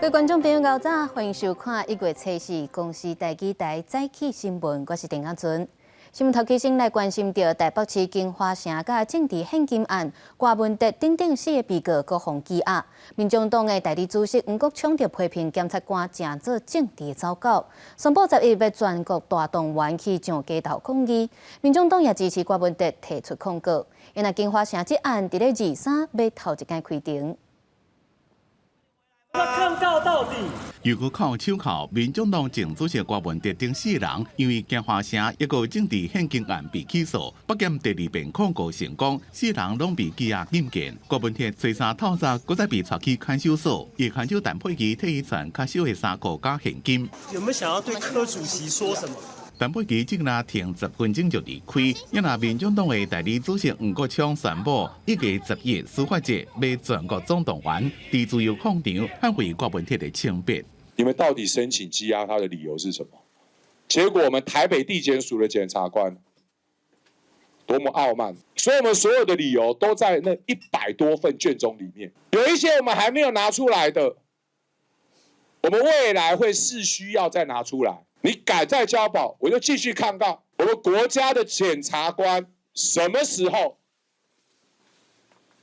各位觀眾朋友，早歡迎收看1月初四公視台語台早起新聞，我是鄭亞尊。新聞頭起先來關心著台北市京華城佮政治獻金案，郭文哲等等四个被告閣予羈押。民眾黨的代理主席黃國昌就批評檢察官誠做政治的走狗，宣布11欲全國大動員去上街頭抗議。民眾黨也支持郭文哲提出控告。因為京華城這案佇咧23欲頭一工開庭。抗告到底。又閣銬手銬，民眾黨前主席郭文哲等四人，因為京華城一個政治獻金案被起訴，北檢第二遍控告成功，四人攏被羈押禁見。郭文哲初三透早，閣再被帶去看守所，伊看守陳佩琪替伊穿較小的衫褲佮現金。有沒有想要對柯主席說什麼？陳佩琪只若停10分鐘就離開，也若民眾黨的代理主席黃國昌宣布，1月11司法節欲全國總動員，佇自由廣場捍衛郭文哲的清白。你們到底申請羈押他的理由是什麼？結果我們台北地檢署的檢察官多麼傲慢，所以我們所有的理由都在那100多份卷宗裡面，有一些我們還沒有拿出來的，我們未來會視需要再拿出來。你敢再交保，我就繼續抗告。我們國家的檢察官什麼時候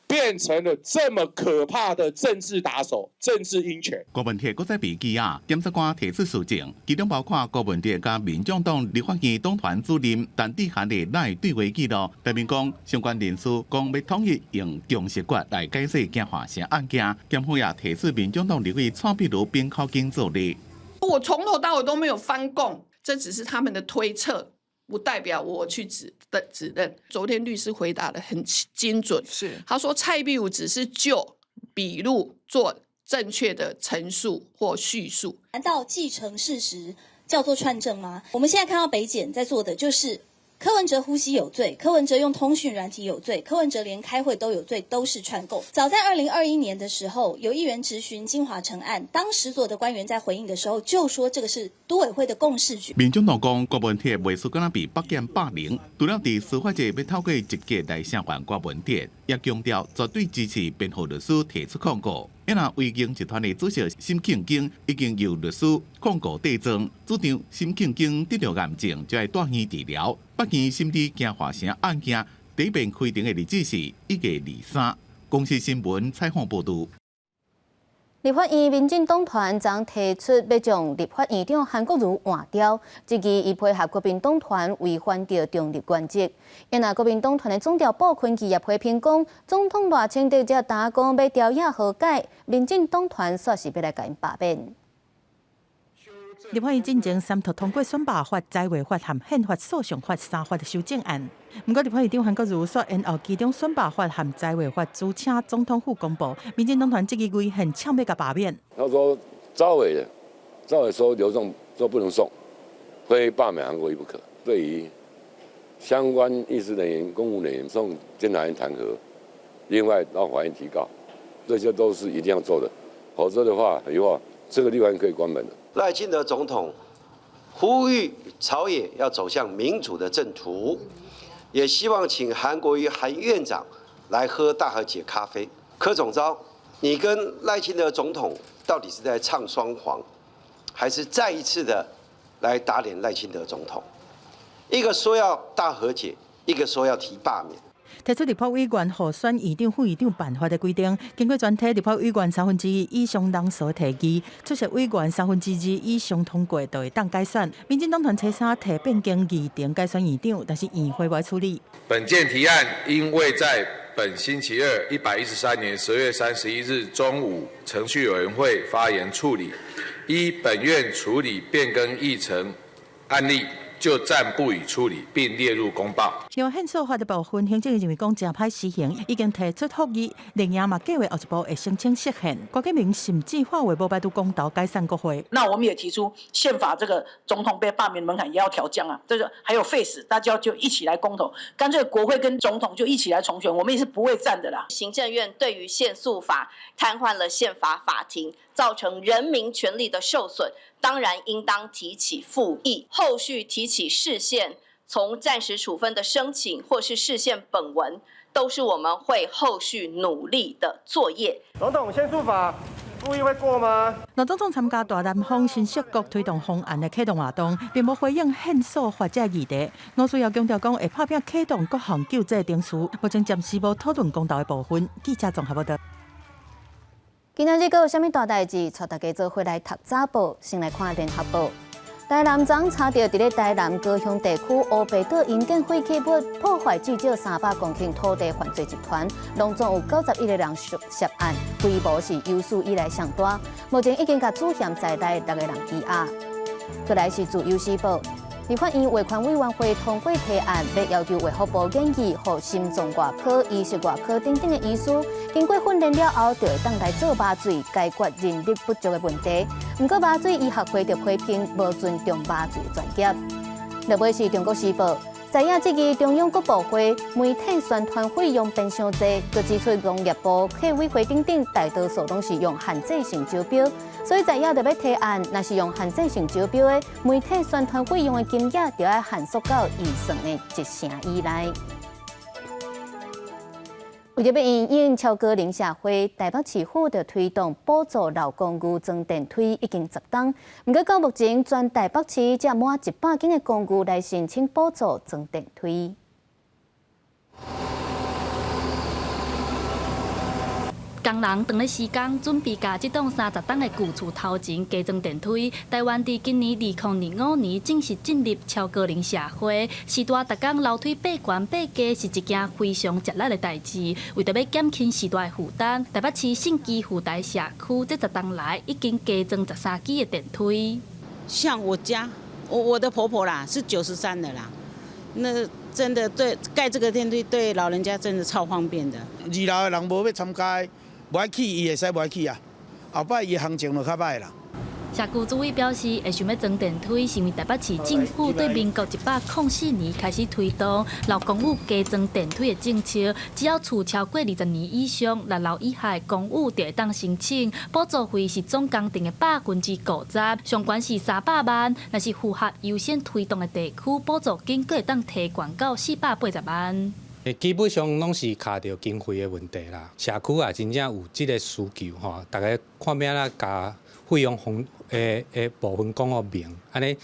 變成了這麼可怕的政治打手、政治鷹犬？郭文鐵閣再被羈押，檢察官提出訴證，其中包括郭文哲佮民眾黨立法院黨團主任陳智菡的 LINE 對話記錄，內面講相關人士講欲統一用共識決來解釋京華城案件，檢方也提出民眾黨立委蔡壁如冰口經做例。我從頭到尾都沒有翻供，這只是他們的推測，不代表我去指的指認。昨天律師回答得很精準，他說蔡壁如只是就筆錄做正確的陳述或敘述。難道既成事實叫做串證嗎？我們現在看到北檢在做的就是柯文哲呼吸有罪，柯文哲用通訊軟體有罪，柯文哲連開會都有罪，都是串供。早在2021年的時候，有議員質詢京華城案，當時所有的官員在回應的時候就說這個是都委會的共識決。民眾黨講郭文鐵袂輸敢若被北檢霸凌，除了佇司法界欲透過集結來聲援郭文鐵，也強調絕對支持辯護律師提出控告。因為維京集團的主席沈慶京已經由律師控告締莊，主張沈慶京得著癌症就愛住院治療。北院審理京華城案件第一遍開庭的日子是1月23。公視新聞採訪報導。立法院民進黨團昨提出欲將立法院長韓國瑜換掉，質疑伊配合國民黨團違反著中立原則。因為國民黨團的總召傅崐萁也批評講，總統賴清德才焦講欲朝野和解，民進黨團煞是欲來共𪜶罷免。立法院進前三讀通過選罷法、財劃法和憲法訴訟法三法的修正案。毋過立法院長韓國瑜煞延後其中選罷法和財劃法，辭請總統府公布。民進黨團質疑違憲，搶欲共罷免。他說召委的，召委說劉仲說不能送，非罷免韓國瑜不可。對於相關議事人員、公務人員送監察院彈劾，另外到法院提告，這些都是一定要做的，否則的話，以後這個立法院可以關門的。賴清德總統呼籲朝野要走向民主的正途，也希望請韓國瑜韓院長來喝大和解咖啡。柯總召，你跟賴清德總統到底是在唱雙簧，還是再一次的來打臉賴清德總統？一個說要大和解，一個說要提罷免。提出立法委員互選院長、副院長辦法的規定，經過全體立法委員1/3以上人數提議，出席委員2/3以上通過，就會當改選。民進黨團初三提變更議程改選院長，但是院會無處理。本件提案因未在本星期二113年12月31日中午程序委員會發言處理，依本院處理變更議程案例，就暫不予處理，並列入公報。另外，憲訴法的部分，行政院認為講誠歹施行，已經提出覆議，另外嘛計劃後一步會申請釋憲。郭台銘甚至化為無排除公投解散國會。那我們也提出憲法這個總統被罷免門檻也要調降啊，這個還有廢死，大家就一起來公投，乾脆國會跟總統就一起來重選，我們也是不會戰的啦。行政院對於憲訴法癱瘓了憲法法庭，造成人民權利的受損，當然應當提起復議，後續提起釋憲，從暫時處分的申請或是釋憲本文，都是我們會後續努力的作業。總統憲訴法復議會過嗎？盧總統參加大南方新設國推動方案的啟動活動，並無回應憲訴法這議題。吳思瑤強調講，會拍拚啟動各項救濟程序，目前暫時無討論公投的部分。記者綜合報道。今仔日閣有啥物大代誌？帶大家做伙來讀早報，先來看聯合報。台南昨查著佇咧台南高雄地區烏白島營建廢棄物破壞至少300公頃土地犯罪集團，攏總有91個人涉案，規模是有史以來上大。目前已經共主嫌在內六個人羈押。過來是自由時報，立法院衛權委員會通過提案，欲要求衛福部研議，予心臟外科、醫學外科等等的醫師，經過訓練了後，就會當來做麻醉，解決人力不足的問題。毋過麻醉醫學會就批評無尊重麻醉專業。落尾是中國時報，在野質疑中央各部會媒體宣傳費用變傷濟，閣指出農業部、客委會等等大多數攏是用限制性招標，所以在野就欲提案，若是用限制性招標的媒體宣傳費用的金額，就愛限縮到預算的一成以內。為著欲因應超高齡社會，台北市府就推動補助老公寓裝電梯已經10冬，毋過到目前全台北市才滿100間的公寓來申請補助裝電梯。工人當咧施工，準備共這棟30棟的舊厝頭前加裝電梯。台灣佇今年2025年正式進入超高齡社會，時代逐工樓梯爬懸爬低是一件非常吃力的代誌。為著欲減輕時代負擔，台北市信基富台社區這10冬來已經加裝13支的電梯。像我家，我的婆婆啦，是93的啦，那真的對蓋這個電梯對老人家真的超方便的。二樓的人無欲參加。無愛去，伊會使無愛去啊。後擺伊行情就較䆀啦。社區主委表示，會想欲裝電梯，是因為台北市政府對民國104年開始推動老公寓加裝電梯的政策，只要厝超過20年以上，六樓以下的公寓就會當申請補助費是總工程的50%，上懸是300萬，若是符合優先推動的地區，補助金閣會當提懸到480萬。基本上攏是卡著經費的問題啦。社區也真正有這个需求吼，逐家看欲按怎共費用分的的部分講予明，按呢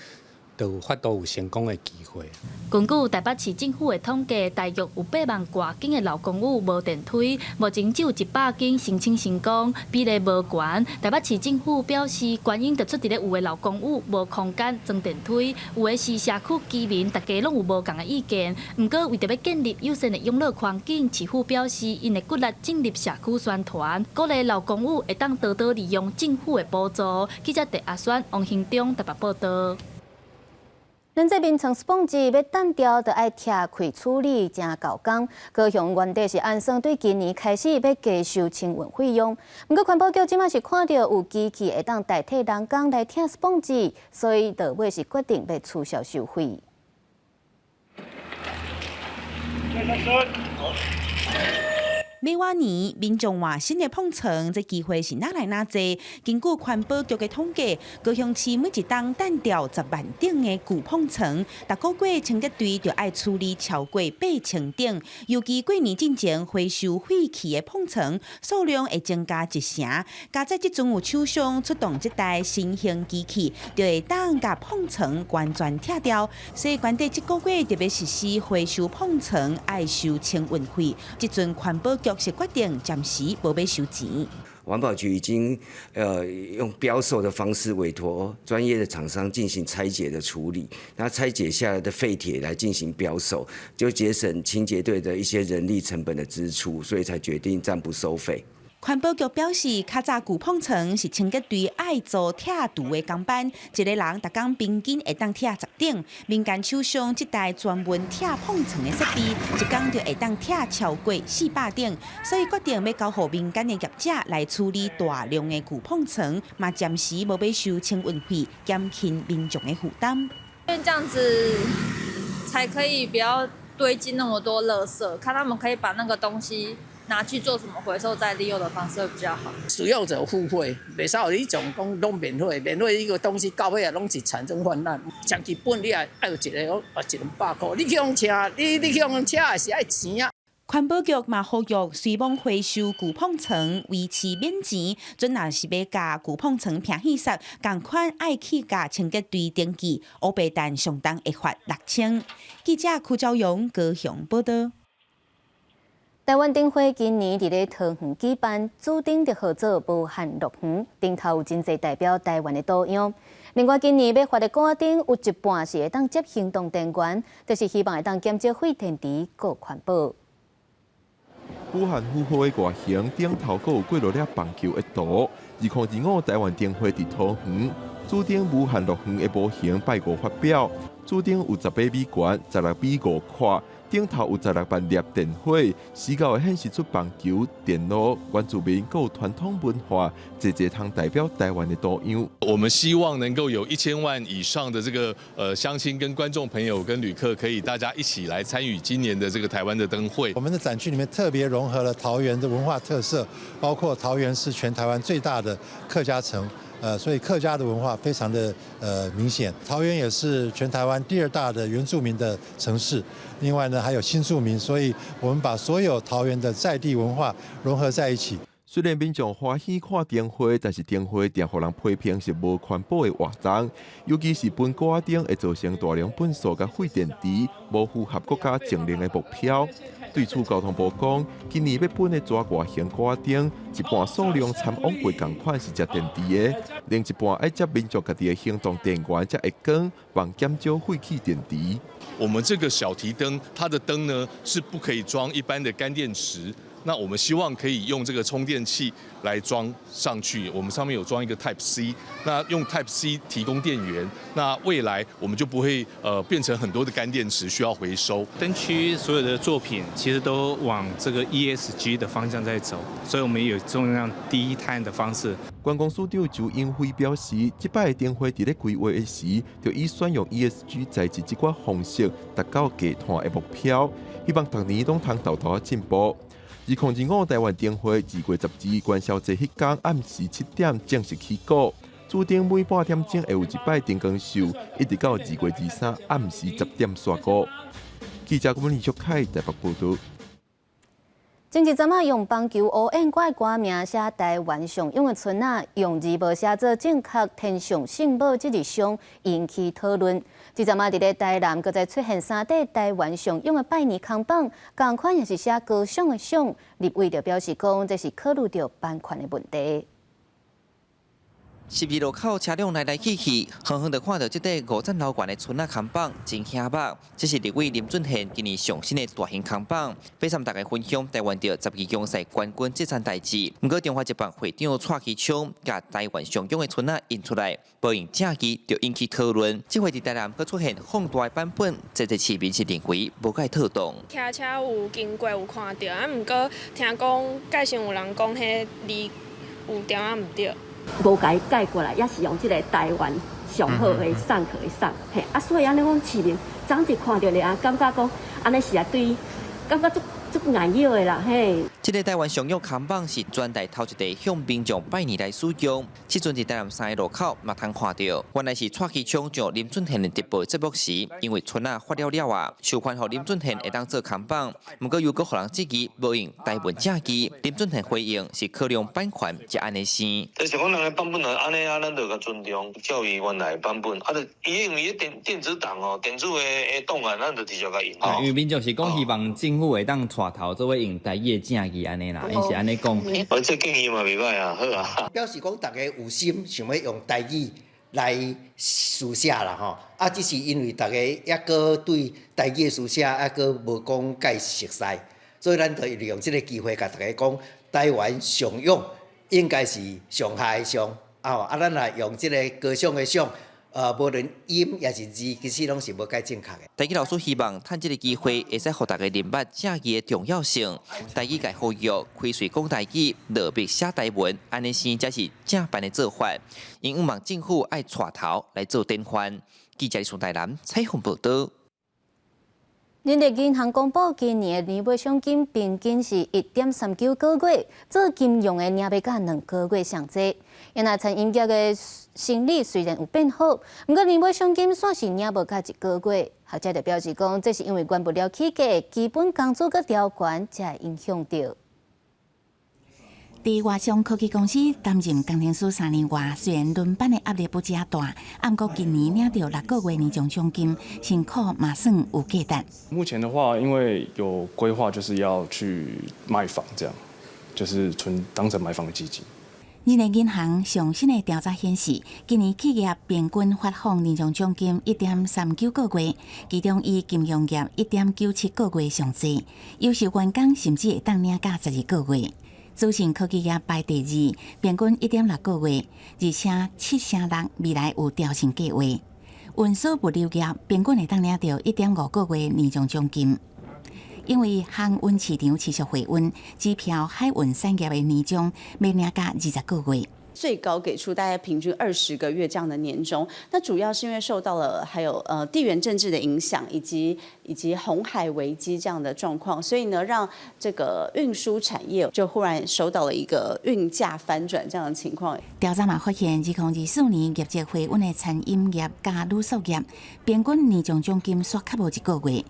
就有法度有成功的機會。根據台北市政府的統計，大約有8萬外間的老公寓無電梯，目前只有100間申請成功，比例無懸。台北市政府表示，原因就出佇咧有的老公寓無空間裝電梯，有的是社區居民大家攏有無仝的意見。毋過為著欲建立友善的養老環境，市府表示，𪜶會骨力進入社區宣傳，鼓勵老公寓會當多多利用政府的補助。記者鄭阿選、王興中台北報導。咱這眠床スポンジ欲撣掉，就愛拆開處理，誠厚工。高雄原底是按算對今年開始欲加收清運費用，毋過環保局這馬是看著有機器會當代替人工來拆スポンジ，所以落尾是決定欲取消收費。每換年民眾換新的膨床，這機會是哪來哪濟？根據環保局的統計，高雄市每一冬撣掉10萬頂的舊膨床，逐個月清潔隊就愛處理超過8000頂。尤其過年進前回收廢棄的膨床數量會增加一成。佳哉這陣有廠商出動這台新型機器，就會當共膨床完全拆掉。所以，原底這個月特別實施回收膨床愛收清運費。這陣環保局是決定暫時無欲收錢。環保局已經用標售的方式委託專業的廠商進行拆解的處理，那拆解下來的廢鐵來進行標售，就節省清潔隊的一些人力成本的支出，所以才決定暫不收費。環保局表示，較早舊膨床是清潔隊愛做拆除的工班，一个人逐工平均會當拆10頂。民間廠商這台專門拆膨床的設備，一工就會當拆超過400頂，所以決定欲交予民間的業者來處理大量的舊膨床，嘛暫時無欲收清運費，減輕民眾的負擔。因為這樣子才可以不要堆積那麼多垃圾，看他們可以把那個東西拿去做什麼回收再利用的方式會比較好。使用者付費，袂使予你種講攏免費，免費一個東西到尾啊攏是產生泛濫。上基本你也愛有一個啊一兩百塊，你去用車，你去用車也是愛錢啊。環保局嘛呼籲隨網回收舊膨床維持免錢，準若是欲共舊膨床摒棄室，仝款愛去共清潔隊登記，烏白單上重會罰6000。記者柯昭勇高雄報道。台灣燈會今年佇咧桃園舉辦，主燈就號做無限樂園，頂頭有真濟代表台灣的圖樣。另外，今年欲發的歌燈有一半是會當接行動電源，就是希望會當減少廢電池、閣環保。無限負荷的外形，頂頭閣有幾落粒棒球的圖。2025台灣燈會佇桃園，主燈無限樂園的模型拜五發表。主燈有18米懸，16米5闊，頂頭有16萬粒電火，視覺會顯示出棒球、電路、原住民閣有傳統文化，濟濟通代表台灣的圖樣。我們希望能夠有1000萬以上的這個鄉親跟觀眾朋友跟旅客，可以大家一起來參與今年的這個台灣的燈會。我們的展區裡面特別融合了桃園的文化特色，包括桃園是全台灣最大的客家城。所以客家的文化非常的明顯。桃園也是全台灣第二大的原住民的城市，另外呢還有新住民，所以我們把所有桃園的在地文化融合在一起。雖然民眾歡喜看燈會，但是燈會定予人批評是無環保的活動，尤其是分鼓仔燈會造成大量糞埽佮廢電池，無符合國家淨零的目標。對此，交通部講，今年欲分的全外形鼓仔燈，一半數量參往過仝款是接電池的，另一半愛接民眾家己的行動電源才會光，望減少廢棄電池。我們這個小提燈，它的燈呢是不可以裝一般的乾電池。那我們希望可以用這個充電器來裝上去，我們上面有裝一個 Type C，那用 Type C 提供電源，那未來我們就不會變成很多的乾電池需要回收。燈區所有的作品其實都往這個 ESG 的方向在走，所以我們有盡量低碳的方式。觀光署長周英輝表示，這擺燈會佇咧規劃的時，就已選用 ESG 材質這款方式，達到低碳的目標，希望逐年攏通沓沓進步。2025台灣燈會2月12元宵節彼工暗時7點正式起鼓，主燈每半點鐘會有一擺燈光秀，一直到2月23暗時10點煞鼓。記者郭文玉凱台北報道。前一陣仔用棒球烏演歌歌名寫台灣上勇的村仔，用字無寫做正確，天上聖母這字上引起討論。這陣仔佇咧台南，閣再出現三塊台灣上勇的拜年看板，仝款也是寫高雄的雄，立委就表示講，這是考慮著版權的問題。十字路口車輛來來去去，遠遠就看著這塊五層樓懸的村仔看板，真顯目。這是立委林俊憲今年上新的大型看板，欲參大家分享台灣著12強賽冠軍這層代誌。毋過中華職棒會長蔡其昌共台灣上勇的村仔印出來，無用正字就引起討論。這回佇台南閣出現放大的版本，濟濟市民是認為無蓋妥當。騎車有經過有看著，啊，毋過聽講蓋先有人講彼字有點仔毋對。無共伊改過來，也是用這个台灣上好的送客的送，嘿啊，所以按呢講市民昨日看著咧啊，感覺講按呢是啊對，感覺足足眼藥的啦，嘿。這个台灣上勇看板是全台頭一个向民眾拜年來使用，這陣佇台南三个路口嘛通看著。原來是蔡其昌上林俊憲的直播節目時，因為村仔發了了啊，授權予林俊憲會當做看板，毋過又閣予人質疑無用台文正字。林俊憲回應是考量版權才按呢生。就是講人的版本啊，按呢啊，咱就共尊重，照伊原來的版本。啊，就伊因為電子檔哦，電子的檔案，咱就直接共印。因為民眾是講希望政府會當帶頭做伙用台語的正字按呢啦，𪜶是按呢講。我這建議嘛袂䆀啊，好啊。表示講逐家有心想欲用台語來書寫啦吼，啊，只是因為逐家猶閣對台語的書寫猶閣無講介熟似，所以咱就利用這个機會共逐家講，台灣上勇應該是上下的上，啊，咱若用這个高雄的雄。無論音抑是字，其實攏是無蓋正確的。台語老師希望趁這个機會，會使予大家認捌正字的重要性。台語界呼籲開喙講台語，落筆寫台文，按呢生才是正範的做法。𪜶向望政府愛帶頭來做典範。記者宋台南採訪報道。人力銀行公布今年的年尾賞金平均是1.39個月，做金融的領欲到2個月上濟。原來餐飲業的生理雖然有變好，毋過年尾賞金煞是領無到一個月。學者就表示講，這是因為原物料起價、基本工資閣調懸，才會影響著。佇外商科技公司擔任工程師3年外，雖然輪班的壓力不遮大，毋過今年領著6個月年終獎金，辛苦嘛算有價值。目前的話，因為有規劃，就是要去買房，這樣就是存當成買房的基金。人力銀行上新的調查顯示，今年企業平均發放年終獎金1.39個月，其中以金融業1.97個月上濟，優秀員工甚至會當領到12個月。資訊科技業排第二，平均1.6個月，而且7成6未來有調薪計劃。運輸物流業平均會當領著1.5個月年終獎金。因為航運市場持續回溫，機票海運產業的年終欲領到20個月。最高給出大概平均20個月這樣的年終，那主要是因為受到了還有地緣政治的影響，以及紅海危機這樣的狀況，所以呢，讓這個運輸產業就忽然受到了一個運價翻轉這樣的情況。調查嘛發現，2024年業績回穩的餐飲業佮旅宿業，平均年終獎金煞較無一個月。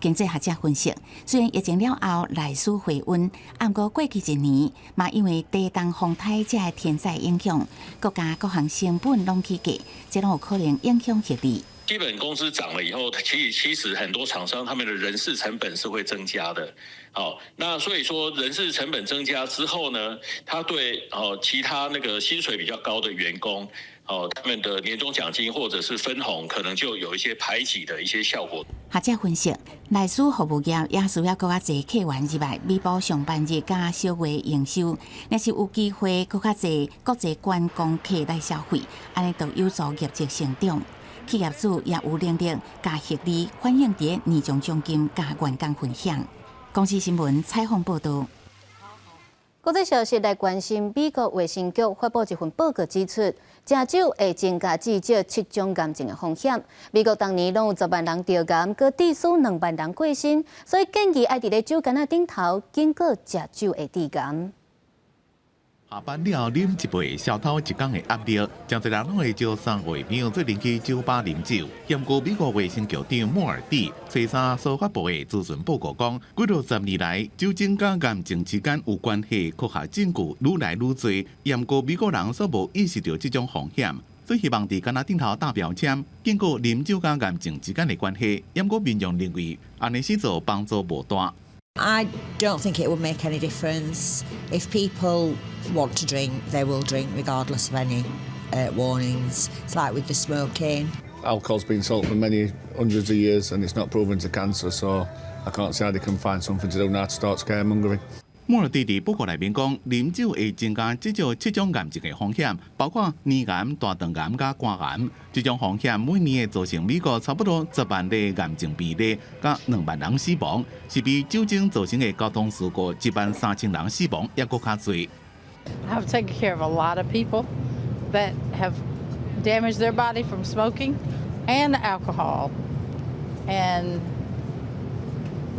經濟學者分析，雖然疫情了後內需回溫，毋過過去一年嘛因為地動風颱這个天災影響，國家各項成本攏起價，這攏有可能影響獲利。基本工資漲了以後，其實很多廠商他們的人事成本是會增加的。好，那所以說人事成本增加之後呢，他對哦其他那個薪水比較高的員工，哦他們的年終獎金或者是分紅，可能就有一些排擠的一些效果。學者分析，內需服務業也需要閣較濟客源入來，彌補上班日佮小月營收。若是有機會閣較濟國際觀光客來消費，按呢就有助業績成長。企業主也有能力共獲利反映佇年終獎金佮員工分享。公視新聞採訪報導。國際消息來關心，美國衛生局發布一份報告指出，食酒會增加至少七種癌症的風險。美國逐年攏有10萬人著癌，閣致使2萬人過身，所以建議愛佇咧酒矸仔頂頭警告食酒會致癌。下班了後啉一杯，消透一工的壓力，誠濟人攏會招三五朋友做陣去酒吧啉酒。毋過美國衛生局長莫爾蒂初三所發布的資訊報告講，幾落十年來，酒精佮癌症之間有關係科學證據愈來愈濟。毋過美國人煞無意識著這種風險，所以希望佇矸仔頂頭貼標籤，警告啉酒佮癌症之間的關係。毋過民眾認為，按呢做幫助無大。 I don't think it would make any difference. If people want to drink, they will drink regardless of any warnings. It's like with the smoking. Alcohol's been sold for many hundreds of years and it's not proven to cancer, so I can't see how they can find something to do now to start scaremongering. 莫爾蒂佇報告內面講，啉酒會增加至少七種癌症的風險，包括乳癌、大腸癌佮肝癌。這種風險每年會造成美國差不多10萬例癌症病例，佮2萬人死亡，是比酒精造成的交通事故1萬3000人死亡猶閣較濟。 I've taken care of a lot of people that have damaged their body from smoking and alcohol, and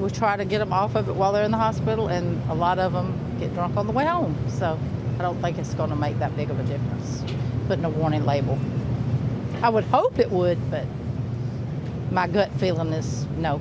we try to get them off of it while they're in the hospital, and a lot of them get drunk on the way home. So I don't think it's going to make that big of a difference, putting a warning label. I would hope it would, but my gut feeling is no.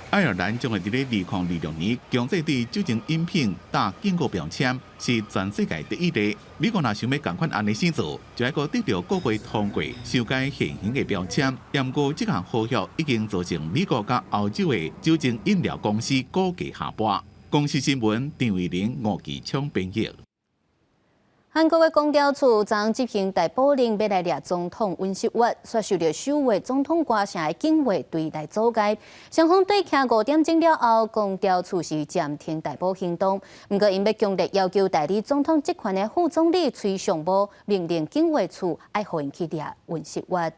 愛爾蘭將會佇咧2026年強制對酒精飲品貼警告標籤，是全世界第一例。美國若想欲仝款按呢做，就愛閣得著國會通過修改現行的標籤。毋過這項呼籲已經造成美國佮歐洲的酒精飲料公司股價下跌。公視新聞張慧玲、吳繼昌編譯。韓國的公調處昨執行逮捕令，欲來掠總統尹錫悅，煞受著守衛總統歌城的警衛隊來阻礙。雙方對徛5點鐘了後，公調處是暫停逮捕行動。毋過，𪜶欲強烈要求代理總統職權的副總理崔尚武命令警衛處愛予𪜶去掠尹錫悅。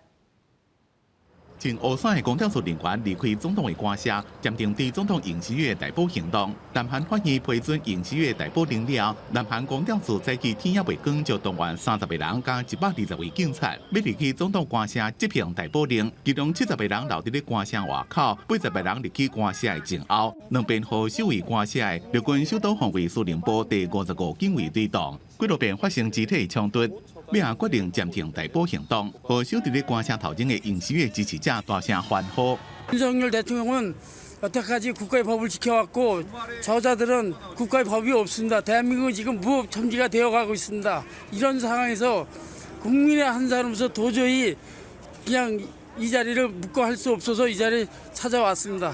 穿烏衫的公調處人員離開總統的官舍，暫停對總統尹錫悅逮捕行動。南韓法院批准尹錫悅逮捕令了，南韓公調處早起天猶未光就動員30個人佮120位警察，欲入去總統官舍執行逮捕令。其中70個人留佇咧官舍外口，80個人入去官舍的前後，兩邊予守衛官舍的陸軍首都防衛司令部第55警衛隊擋，幾落遍發生肢體衝突。尾仔決定暫停逮捕行動，予守佇咧官舍頭前的尹錫悅支持者大聲歡呼。 윤석열 대통령은 여태까지 국가의 법을 지켜왔고 저자들은 국가의 법이 없습니다. 대한민국은 지금 무법천지가 되어가고 있습니다. 이런 상황에서 국민의 한 사람으로서 도저히 그냥 이 자리를 묵과할 수 없어서 이 자리에 찾아왔습니다.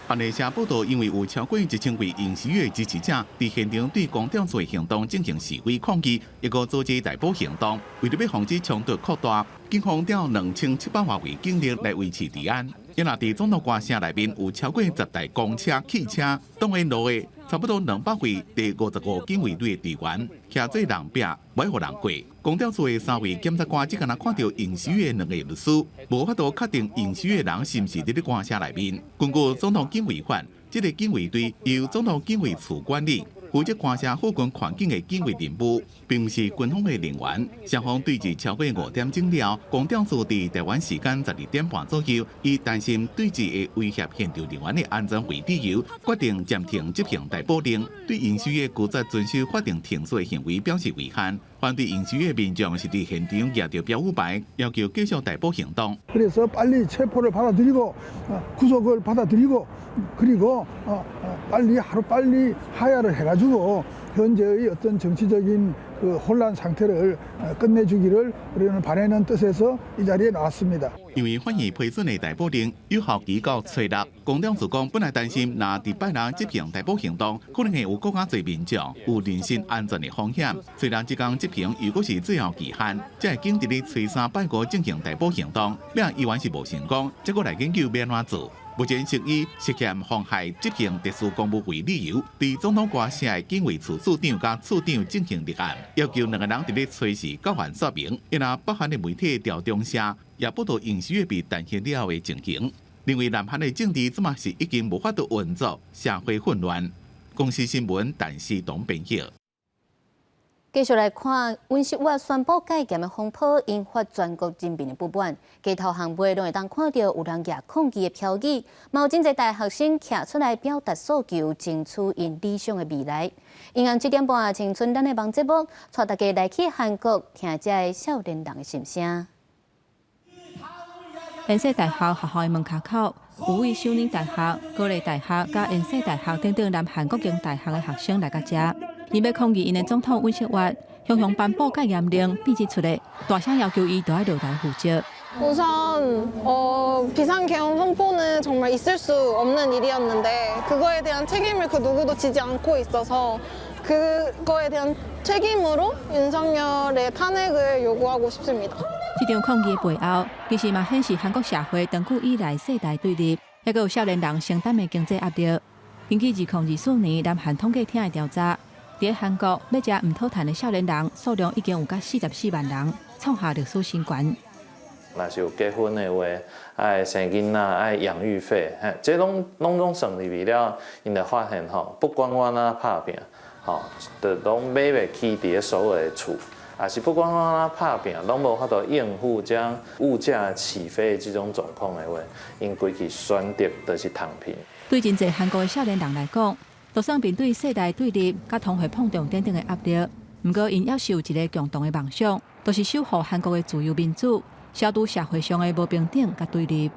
韓聯社報道，因為有超過1000位尹錫悅支持者佇現場對公調處的行動進行示威抗議，抑閣組織逮捕行動，為著欲防止衝突擴大，警方調2700外位警力來維持治安。因若佇總統官舍內面有超過10台公車、汽車，擋沿路的差不多200位第55警衛隊的隊員，徛做人壁，袂予人過。公調處的三位檢察官只干焦看著尹錫悅兩個律師，無法度確定尹錫悅人是毋是佇咧官舍內面。根據總統警衛法，這個警衛隊由總統警衛處管理，負責官舍附近環境的警衛任務，並毋是軍方的人員。雙方對峙超過5點鐘了，公調處佇台灣時間12點半左右，以擔心對峙會威脅現場人員的安全為理由，決定暫停執行逮捕令。對尹錫悅拒絕遵守法定程序的行為表示遺憾。反對尹錫悅民眾是佇現場舉著標語牌，要求繼續逮捕行動。 그래서 빨리 체포를 받아들이고 구속을 받아들이고 그리고 빨리 하루 빨리 하야를 해가지고 현재의 어떤 정치적인 그 혼란 상태를 끝내주기를 우리는 바라는 뜻에서 이 자리에 나왔습니다. 因為法院批准的逮捕令有效期到初六，公調處講本來擔心，若佇拜六執行逮捕行動，可能會有閣較濟民眾有人身安全的風險。雖然這工執行猶閣是最後期限，這會警佇咧初三拜五進行逮捕行動，尾仔猶原是無成功，這閣來研究欲按怎做。目前是以涉嫌妨害執行特殊公務為理由，對總統官舍的警衛處處長佮處長進行立案，要求兩個人佇咧初四交還說明。因為北韓的媒體朝中社也報道尹錫悅被彈劾了後的情形，認為南韓的政治這馬是已經無法度運作，社會混亂。公視新聞陳思東編譯。繼續來看，尹錫悅宣布戒嚴的風波，引發全國人民的不滿。街頭巷尾攏會當看著有人舉抗議的標語，嘛有真濟大學生徛出來表達訴求，爭取𪜶理想的未來。晚暗7點半，青春咱的網節目，帶大家來去韓國聽這个少年人的心聲。延世大學學校的門跤口，有位首爾大學、高麗大學佮延世大學等等南韓各間大學的學生來到遮，𪜶欲抗議𪜶的總統尹錫悅雄雄頒布戒嚴令變質出來，大聲要求伊著愛落台負責。 우선 비상계엄 선포는 정말 있을 수 없는 일이었는데 그거에 대한 책임을 그 누구도 지지 않고 있어서 그거에 대한 책임으로 윤석열의 탄핵을 요구하고 싶습니다. 這場抗議的背後，其實嘛顯示韓國社會長久以來世代對立，抑閣有少年人承擔的經濟壓力。根據2024年南韓統計廳的調查，佇韓國欲食毋討趁的少年人數量已經有佮44萬人，創下歷史新高。若是有結婚的話，愛生囡仔，愛養育費，嘿，這攏攏總算入去了，𪜶就發現吼，不管我按怎拍拚，吼，就攏買袂起佇咧所有的厝，抑是不管我按怎拍拚，攏無法度應付這樣物價起飛的這種狀況的話，𪜶規氣選擇就是躺平。對真濟韓國的少年人來講，就算面對世代對立、佮通貨膨脹等等的壓力，毋過𪜶猶是有一个共同的夢想，就是守護韓國的自由民主，消除社會上的無平等佮對立。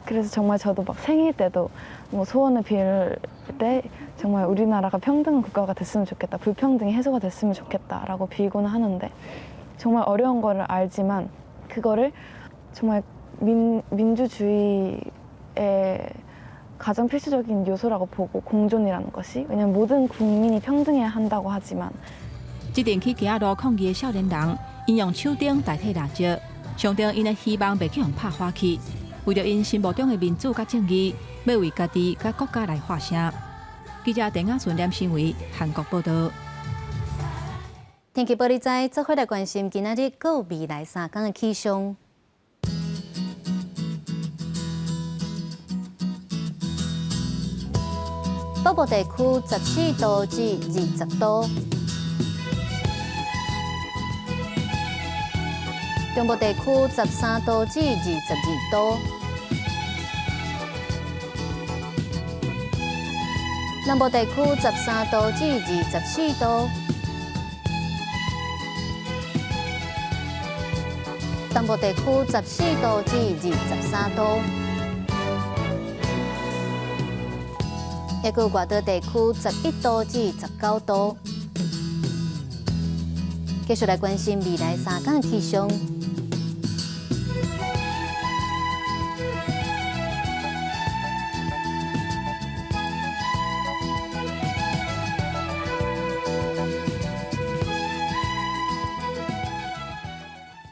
그래서 정말 저도 막 생일 때도 뭐 소원을 빌 때 정말 우리나라가 평등 국가가 됐으면 좋겠다, 불평등이 해소가 됐으면 좋겠다라고 빌고는 하는데 정말 어려운 거를 알지만 그거를 정말 민주주의의 가장 필수적인 요소라고 보고 공존이라는 것이 왜냐면 모든 국민이 평등해야 한다고 하지만 這陣去街仔路抗議的少年人，𪜶用手燈代替蠟燭，象徵𪜶的希望袂去予拍花去，為著𪜶心目中的民主佮正義，欲為家己佮國家來發聲。記者鄧亞順、連新偉，韓國報導。天氣報你知，做伙來關心今仔日閣未來3工的氣象。北部地區14度至20度，中部地區13度至22度，南部地區13度至24度，東部地區14度至23度。抑閣外島地區11度至19度。繼續來關心未來3工氣象。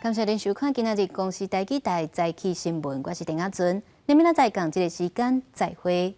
感謝您收看今仔日公視台語台早起新聞，我是鄭亞尊，咱明仔載仝這个時間再會。